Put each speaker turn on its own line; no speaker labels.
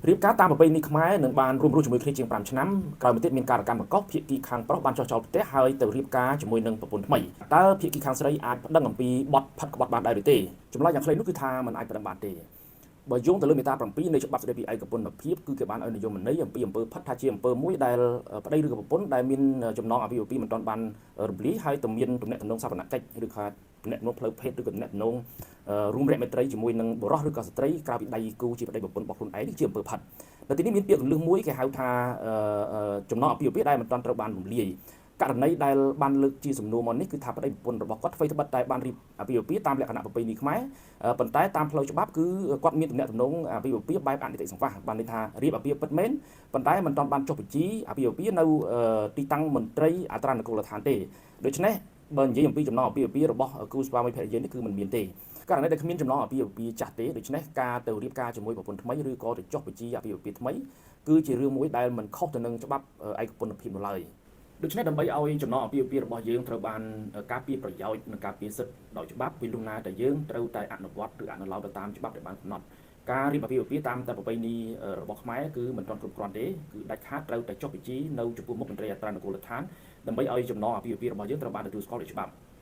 រៀបការតាមប្រពៃណីខ្មែរនឹងបានរួមរស់ជាមួយគ្នាជាង5ឆ្នាំក្រោយមកទៀតមានការកម្មកុសភាគីខាងប្រុសបានចោះចោលផ្ទះហើយទៅរៀបការជាមួយនឹងប្រពន្ធថ្មីតើភាគីខាងស្រីអាចប្តឹងអំពីបទផិតក្បត់បានដែរឬទេចម្លើយយ៉ាងខ្លីនោះគឺថាมันអាចប្តឹងបានទេបើយោងទៅលើមាត្រា7នៃច្បាប់ស្តីពីឯកពន្ធភាពគឺគេបានឲ្យនិយមន័យអំពីអំពើផិតថាជាអំពើមួយដែលប្តីឬក៏ប្រពន្ធដែលមានចំណងអាពាហ៍ពិពាហ៍មិនទាន់បានរំលាយហើយទៅមានទំនាក់ទំនងសវនកិច្ចឬក៏ទំនាក់ទំនងផ្លូវភេទឬក៏ទំនាក់ទំនងរួមរយៈមេត្រីជាមួយនឹងបុរសឬក៏ស្ត្រីក្រៅពីដៃគូជាប្តីប្រពន្ធរបស់ខ្លួនឯងនេះជាអំពើផិតនៅទីនេះមានពាក្យកលឹះមួយគេហៅថាចំណងអាពាហ៍ពិពាហ៍ដែលមិនទាន់ត្រូវបានរំលាយករណីដែលបានលើកជាសំណួរមកនេះគឺថាប្តីប្រពន្ធរបស់គាត់អ្វីត្បិតតែបានរៀបអាពាហ៍ពិពាហ៍តាមលក្ខណៈប្រពៃណីខ្មែរប៉ុន្តែតាមផ្លូវច្បាប់គឺគាត់មានទំនាក់ទំនងអាពាហ៍ពិពាហ៍បែបអនិតិសង្វាសបានន័យថារៀបអាពាហ៍ពិតមែនប៉ុន្តែមិនទាន់បានចុះបញ្ជីអាពាហ៍ពិពាហ៍នៅទីតាំងមន្ត្រីអត្រានុកូលដ្ឋានទេដូច្នេះបើនិយាយអំពីចំណងអាពាហ៍ពិពាហ៍របស់គូស្វាមីភរិយានេះគឺមិនមានទេករណីដែលគ្មានចំណងអាពាហ៍ពិពាហ៍ចាស់ទេដូច្នេះការទៅរៀបការជាមួយប្រពន្ធថ្មីឬក៏ទៅចុះបញ្ជីអាពាហ៍ពិពាហ៍ថ្មីគឺជារឿងមួយដែលមិនខុសទៅនឹងច្បាប់ឯកពន្ធភាពនោះឡើយដូច្នេះដើម្បីឲ្យចំណងអាពាហ៍ពិពាហ៍របស់យើងត្រូវបានការពារប្រយោជន៍និងការពារសិទ្ធិដោយច្បាប់ពីលុះណាតែយើងត្រូវតែអនុវត្តឬអនុលោមទៅតាមច្បាប់ដែលបានកំណត់ការរៀបអាពាហ៍ពិពាហ៍តាមតែប្រពៃណីរបស់ខ្មែរគឺមិនទាន់គ្រប់គ្រាន់ទេគឺដាច់ខាតត្រូវតែចុះបញ្ជីនៅចំពោះមុខមន្ត្រីអត្រានុកូលដ្ឋានដើម្បីឲ្យចំណងអាពាហ៍ពិពាហ៍របស់យើងត្រូវបានទទួលស្គាល់ដោយច្បាប់។